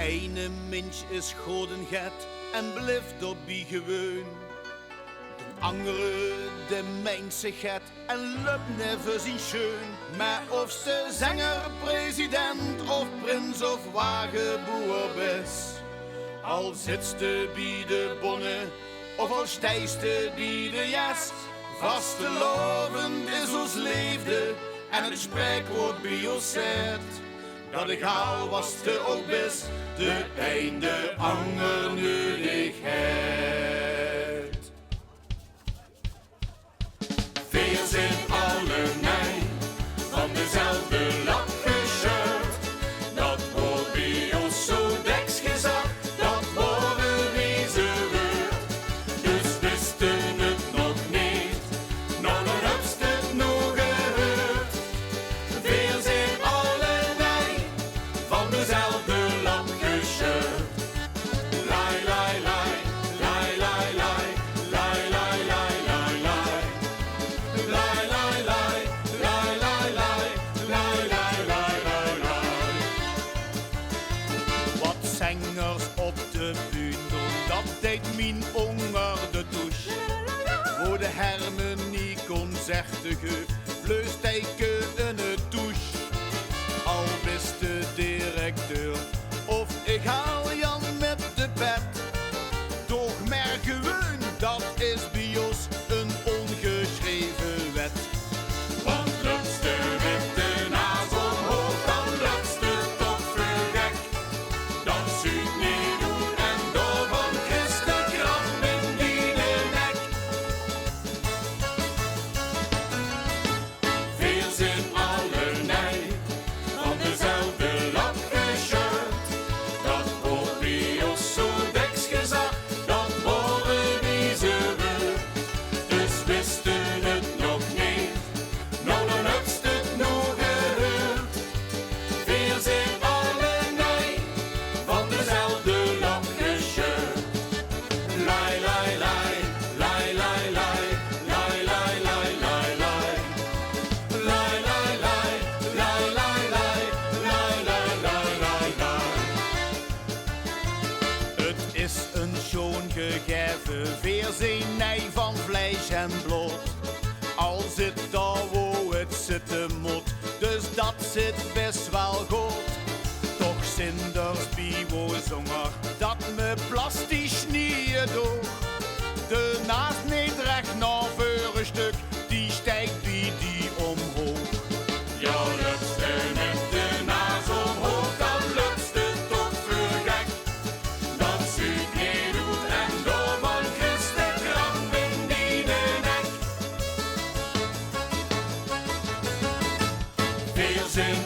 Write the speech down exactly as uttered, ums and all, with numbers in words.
Eine mins is good en get en blief daobie gewoon. D'n angere, dae meint zich get en löp neve zien sjeun. Mer of ste zenger, president of prins of wageboer bis, al zits te bie de Bonne of al steis te bie de Jes. Vastelaovend is ós leefde en 't spreekwoord bie ós zit dat egaal waas te ouch bis, de ein de anger neudig het. Veer zeen alle nei van dezelfde lap gesjud. Dat woort bie ós zo dèks gezag, dat wore wieze wäörd. Dus wiste 't nog neet, nou dan höbs te 't noe gehuurd. Veer zeen alle nei van dezelfde lap gesjud. Lai, lai, lai, lai, lai, lai. Lai, lai, lai, lai, lai, lai. Lai, lai, lai, lai, lai, lai, lai, lai, lai, lai, lai. Wat zengers op de bühne doon, dat deit mien ónger de douche. Wo de hermenie concerte geuf, bleus teike in de douche. Al bis te directeur of egaal Jan mit de pet, toch mer gewoon, dat is bie ós 'n óngesjreve wet. Want löps te mit de naas ómhoog, dan löps te toch veur gek. Dan zuut neet oet en daovan kris te kramp in diene nek. Veer zeen alle nei van dezelfde lap gesjud. Dat woort bie ós zo dèks gezag, dat wore wieze wäörd. Dus wiste 't nog neet, nou dan höbs te 't noe gehuurd. Veer zeen alle nei van dezelfde lap gesjud. Lai, lai, lai, lai, lai, lai, lai, lai, lai, lai, lai. Lai, lai, lai, lai, lai, lai, lai, lai, lai, lai, lai. 't Is 'n sjoon gegaeve, veer zeen nei van vleis en blood. Al zit dao wo 't zitte mót, dus dat zit bès waal good. Toch zeen d'r bie wo zónger dat me plastisch nie doog. De naas neet rech nao veure stök, die steit bie die ómhoog. Jao, löps te mit de naas ómhoog, dan löps te toch veur gek. Dat zuut neet oet en daovan kris te kramp in diene nek. Veer zeen